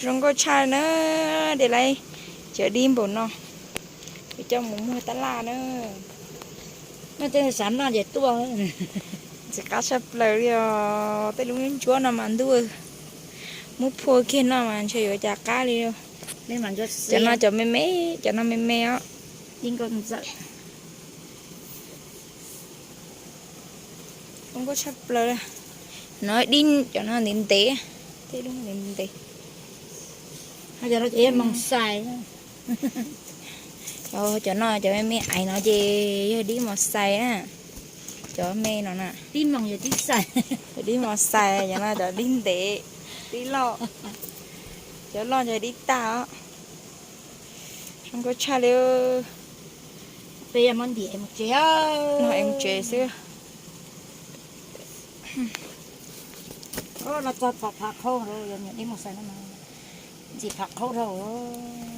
Zoo nkauj tshaj na, dej laib, cov dib npaum no, yuav coj mus muag tab laj na. Noj tej xav noj ces tuaj. Ntxim qab tshaj plaws li os, tej lub ntsuab no mas ntuj, muab phua kiag noj mas ntshe yuav cas qab li. Cov no cov me me, cov no me me os. Zoo nkauj tshaj plaws. No dib, cov no ntev ntev, tej lub ntev ntev. Cov no cov me me aiv no ces yog dib mos xais na. Cov me no na, dib mos xais, cov no cov dib ntev, dib loj. Cov loj ces dib tag os. Zoo nkauj tshaj li. Peb yuav muab ntim es mus tsev, es mus tsev xwb. No tso phav qhaub, dib mos xais no, ntxim phav qhaub dhau os.